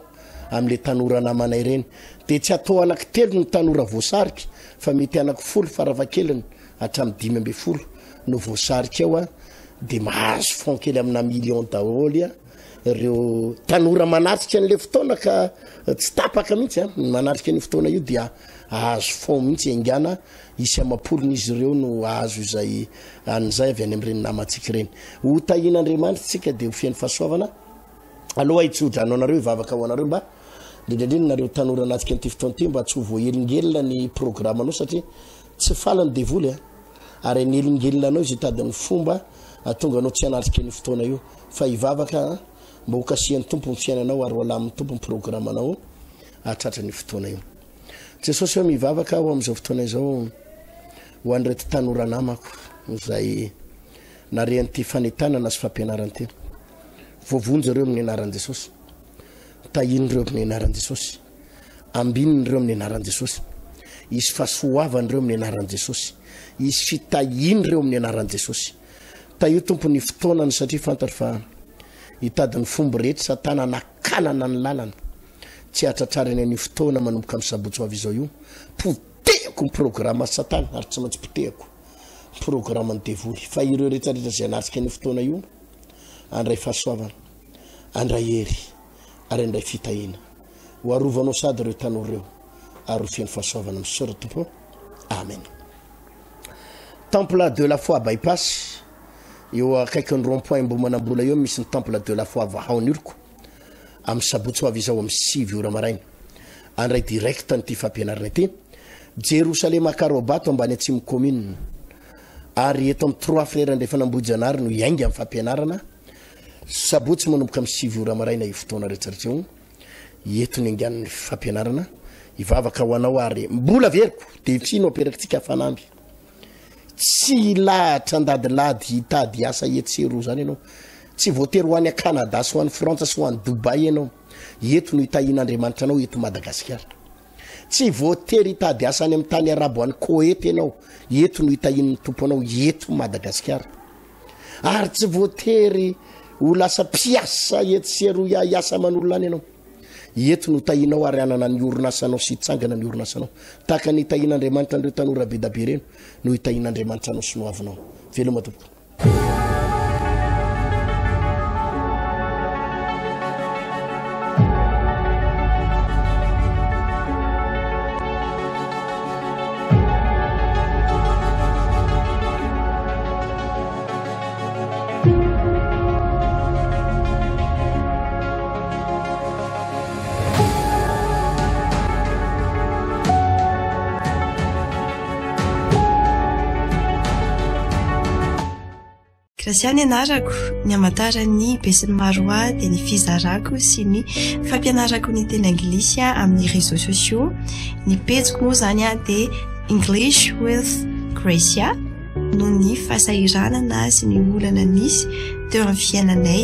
amle tanora namanay ireny. De tsy atao anaky telo ny tanora voasarika fa mety anaky folo farafahakeliny hatramin'ny 15 no voasarika eo a, de mahazo fond kely amina million daholo a ireo tanora manatrika an'le fotoana ka tsy tapaka mihitsy a, ny manatrika an'io fotoana io dia ahazo fond mihitsy haingana Hisy amam-polony izy ireo no hahazo izay an'izay avy any amin'ireny namantsika ireny. Ho tahian'Andriamanitra isika dia ho feno fahasoavana. Aloha hitsodrano anareo hivavaka ho anareo mba indrindra indrindra nareo tanora anatrika an'ity fotoana ity mba tsy ho voahelingelina ny programanao satria tsy faly ny devoly a ary hanelingelina anao izy hitady ny fomba hahatonga anao tsy hanatrika an'io fotoana io fa hivavaka mba ho kasihan'ny Tompo ny fiainanao ary ho alamin'ny Tompo ny programanao hahatratra an'io fotoana io. Jesosy ô mivavaka aho amin'izao fotoana izao ho an'ireto tanora namako izay narehan'ity fanentanana sy fampianarana ity. Voavonjy ireo amin'ny anaran'i Jesosy. Tahino ireo amin'ny anaran'i Jesosy. Ambininy ireo amin'ny anaran'i Jesosy. Hisy fahasoavana ireo amin'ny anaran'i Jesosy. Hisy fitahiana ireo amin'ny anaran'i Jesosy. Tahio Tompo ny fotoanany satria fantatro fa hitady ny fomba rehetra Satana hanakanana ny lalana. Tsy hahatratrarany an'io fotoana manomboka amin'ny sabotsy ho avy izao io. Potehako ny programan'i Satana ary tsy maintsy potehako ny programan'ny devoly. Fa ireo rehetra rehetra izay hanatrika an'io fotoana io, handray fahasoavana, handray hery ary handray fitahiana. Ho arovanao sady ireo tanora ireo ary ho feno fahasoavana. Misaotra Tompo. Amen. Temple de la foi bypass eo akaikin'ny rond point Ambohimanambola eo misy ny temple de la foi vahao ny oloko. amin'ny sabotsy ho avy izao amin'ny 9 ora maraina. Handray direct an'ity fampianarana ity. Jerosalema Akarobato ambany atsimo commune. Ary eto amin'ny Trois Frères Andrefana Ambohijanahary no hiainga amin'ny fampianarana. Sabotsy manomboka amin'ny 9 ora maraina io fotoana rehetra io. Eto ny angan'ny fampianarana. Hivavaka ho anao ary mbola averiko défi no aperakitsika fanamby. Tsy hilahatra andadilady hitady asa etsy sy eroa zany ianao. Tsy voatery ho any Canada sy ho any Frantsa sy ho any Dubaï ianao. Eto no hitahian'Andriamanitra anao eto Madagasikara. Tsy voatery hitady asa any amin'ny tany arabo any Koety ianao. Eto no hitahian'ny Tompo anao eto Madagasikara. Ary tsy voatery ho lasa mpiasa etsy sy eroa hiasa aman'olona any ianao. Eto no tahianao ary hanana ny orinasanao sy hitsangana ny orinasanao. Tahaka ny hitahian'Andriamanitra an'ireo tanora be da be ireny no hitahian'Andriamanitra anao sy ny hoavinao. Veloma tompoko. Gracia ny anarako, ny hamantaran'ny besinimaro ahy dia ny fizarako sy ny fampianarako ny teny anglisy amin'ny réseaux sociaux. Ny pejiko moa izany dia English with Gracia. noho ny fahasahiranana sy ny olana nisy teo amin'ny fiainanay.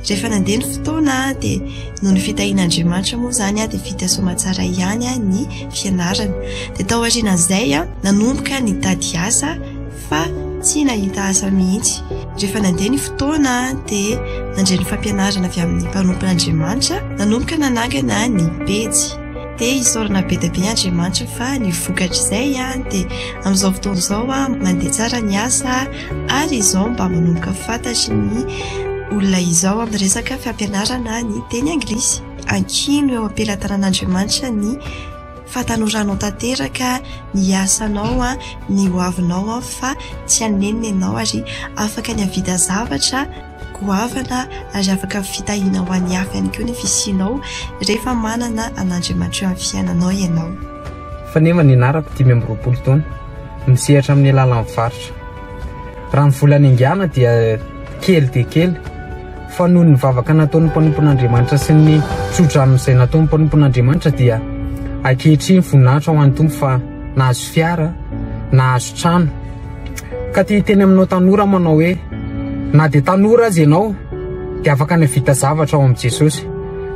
Rehefa nandeha ny fotoana dia noho ny fitahian'Andriamanitra moa izany dia vita soamatsara ihany ny fianarana. Dia tao aorianan'izay nanomboka nitady asa fa tsy nahita asa mihitsy. Rehefa nandeha ny fotoana dia nandre ny fampianarana avy amin'ny mpanompon'Andriamanitra nanomboka nanangana ny pejy. Dia isaorana be dia be Andriamanitra fa ny vokatr'izay dia amin'izao fotoana izao mandeha tsara ny asa ary izao mba manomboka fantatry ny olona izao amin'ny resaka fampianarana ny teny anglisy. Ankino eo am-pelatanan'Andriamanitra ny fahatanoranao tanteraka, ny asanao, ny hoavinao fa tsy hanenina ianao ary afaka ny hahavita zavatra goavana ary afaka fitahiana ho an'ny hafa ihany koa ny fisianao rehefa manana an'Andriamanitra eo amin'ny fiainanao ianao. Faneva ny anarako, 25 taona, misehatra amin'ny alalan'ny varotra. Raha ny vola niaingàna dia kely dia kely, fa noho ny vavaka nataon'ny mpanompon'Andriamanitra sy ny tsodrano izay nataon'ny mpanompon'Andriamanitra dia ankehitriny voninahitra ho an'ny Tompo fa nahazo fiara, nahazo trano. Ka te hiteny aminao tanora manao hoe na dia tanora aza ianao dia afaka ny vita zavatra ao amin'i Jesosy.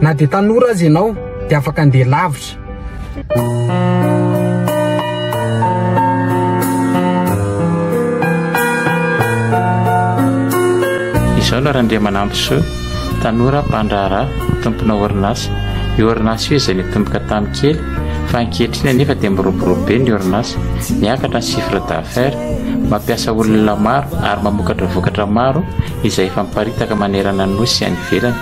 Na dia tanora aza ianao dia afaka andeha lavitra. Izao no Randriamanampisoa, tanora mpandraharaha, tompona orinasa. Io orinasa io izay nitomboka tamin'ny kely, fa ankehitriny anefa dia miroborobo be ny orinasa, miakatra ny chiffre d'affaires, mampiasa olona maro ary mamokatra vokatra maro izay efa miparitaka manerana ny Nosy sy any ivelany.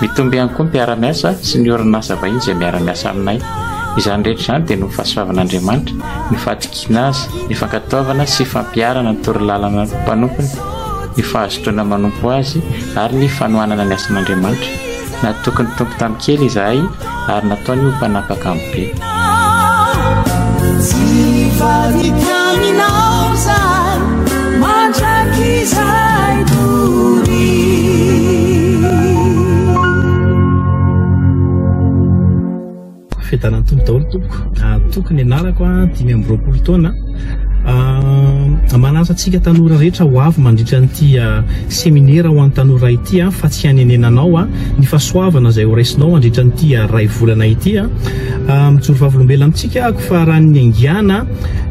Mitombo ihany koa ny mpiara-miasa sy ny orinasa vahiny izay miara-miasa aminay. Izany rehetra izany dia noho ny fahasoavan'Andriamanitra, ny fahatokiana Azy, ny fankatoavana sy fampiharana ny torolalana mpanompony, ny fahazotoana manompo Azy ary ny fanohanana ny asan'Andriamanitra. Natoky ny Tompo tamin'ny kely izahay ary nataony ho mpanapaka amin'ny be. Tsy hivadika aminao zahay mandrakizay doria. Fiadanan'ny Tompo daholo tompoko. Toky ny anarako, 25 taona. Manasa antsika tanora rehetra ho avy mandritra an'ity seminera ho an'ny tanora ity fa tsy hanenenanao ny fahasoavana izay ho raisinao mandritra an'ity ray volana ity. Mijoro vavolombelona amintsika ako fa raha ny niaingàna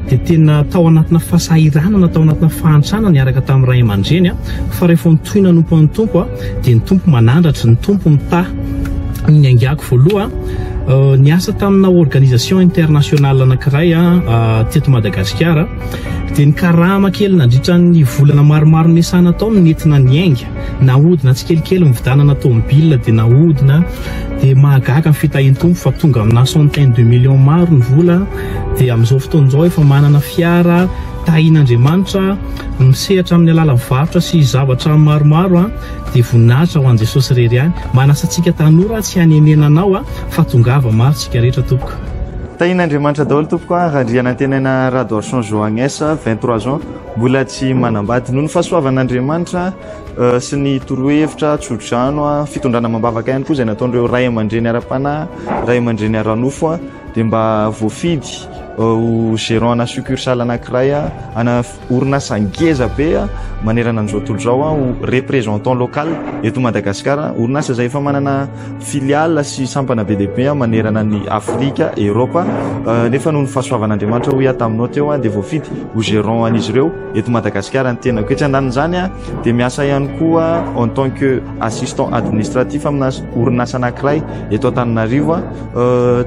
dia tena tao anatina fahasahiranana, tao anatina fahantrana niaraka tamin'ny ray aman-dreny fa rehefa nitohy nanompo an'ny Tompo dia ny Tompo manandratra, ny Tompo mitahy. Ny niaingàko voaloha Niasa tamina organisation internationale anankiray teto Madagasikara dia ny karama kely nandritra ny volana maromaro niasana tao no nentina niainga. Nahodina tsikelikely nividanana tomobile dia nahodina dia mahagaga ny fitahian'ny Tompo fa tonga amina centaine de millions maro ny vola dia amin'izao fotoana izao efa manana fiara tahian'Andriamanitra misehatra amin'ny alalan'ny varotra sy zavatra maromaro. Dia voninahitra ho an'i Jesosy irery ihany. Manasa antsika tanora tsy hanenena anao fa tongava maro tsika rehetra tompoko. Tahian'Andriamanitra daholo tompoko a, Randrianantenaina Radoarson Joagnès, 23 ans, mbola tsy manambady. Noho ny fahasoavan'Andriamanitra sy ny torohevitra, tsodrano, fitondrana amam-bavaka ihany koa izay nataon'ireo ray aman-dreny ara-panahy, ray aman-dreny ara-nofo dia mba voafidy ho gérant ana succursale anankiray ana Orinasa ngeza be manerana an'izao tontolo izao ho représentant local eto Madagasikara, orinasa izay efa manana filiale sy sampana be dia be manerana ny Afrika, Eropa, nefa noho ny fahasoavan'Andriamanitra hoy aho taminao teo dia voafidy ho gérant an'izy ireo eto Madagasikara ny tenako. Etsy andanin'izany dia miasa ihany koa en tant que assistant administratif amina orinasa anankiray eto Antananarivo.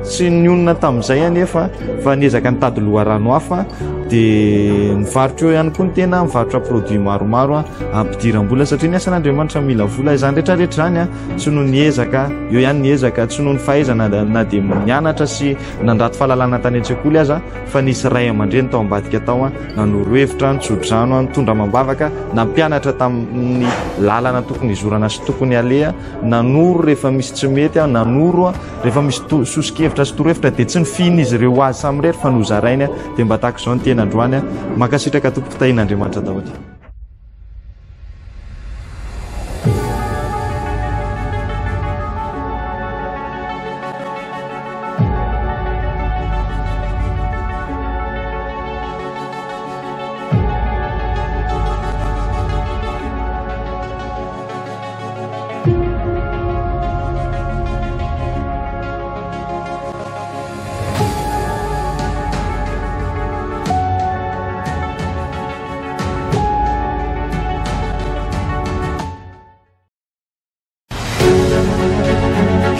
Tsy nionona tamin'izay anefa fa niezaka nitady loharano hafa dia nivarotra eo ihany koa ny tena, mivarotra produit maromaro ampidiram-bola satria ny asan'Andriamanitra mila vola. Izany rehetra rehetra izany tsy noho ny ezaka, eo ihany ny ezaka, tsy noho ny fahaizana na dia nianatra sy nandrato fahalalana tany an-tsekoly aza fa nisy ray aman-dreny tao ambadika tao nanoro hevitra, nitso-drano, nitondra amam-bavaka, nampianatra tamin'ny lalana tokony hizorana sy tokony haleha. Nanoro rehefa misy tsy mety aho, nanoro aho rehefa misy soso-kevitra sy torohevitra dia tsy nofihin'izy ireo ho azy samirery fa nozarainy aho, dia mba tahaka izao ny tena androany aho. Mankasitraka tompoko tahian'Andriamanitra daholo.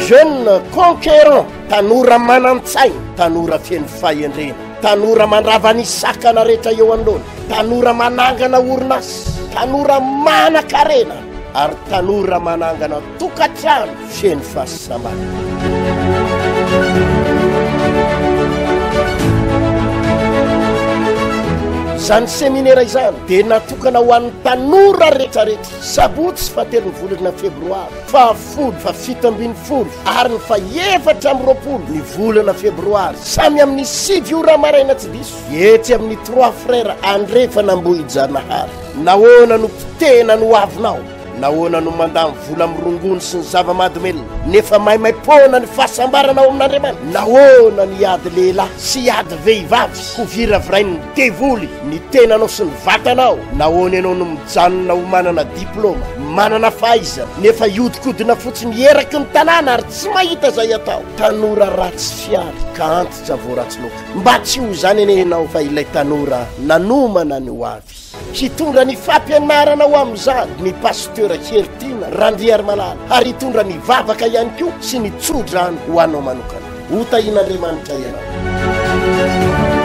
Jeune conquérant, tanora manan-tsaina, tanora feno fahendrena, tanora mandrava ny sakana rehetra eo anoloana, tanora manangana orinasa, tanora manan-karena ary tanora manangana tokantrano feno fahasambarana. Izany seminera izany dia natokana ho an'ny tanora rehetrarehetra, sabotsy fahatelon'ny volana febroary, fahafolo, fahafito ambin'ny folo ary ny faha-24 ny volana febroary, samy amin'ny 9 ora maraina tsy diso, etsy amin'ny Trois Frères Andrefana Ambohijanahary. Nahoana no potehina ny hoavinao? Nahoana no mandany vola amin'ny rongony sy ny zava-mahadomelina, nefa maimaim-poana ny fahasambarana ao amin'Andriamanitra? Nahoana no hiady lehilahy sy hiady vehivavy, ho viravirain'ny devoly ny tenanao sy ny vatanao? Nahoana ianao no mijanona ho manana diplaoma, manana fahaizana, nefa hiodikodina fotsiny eraky ny tanàna ary tsy mahita izay atao? Tanora ratsy fihary ka antitra vao ratsy loaka. Mba tsy ho izany anie ianao fa ilay tanora nanomana ny hoavy. Hitondra ny fampianarana ho amin'izany ny Pasteur Heritiana Randriarimalala ary hitondra ny vavaka ihany koa sy ny tso-drano ho anao manokana. Ho tahian'Andriamanitra ianao.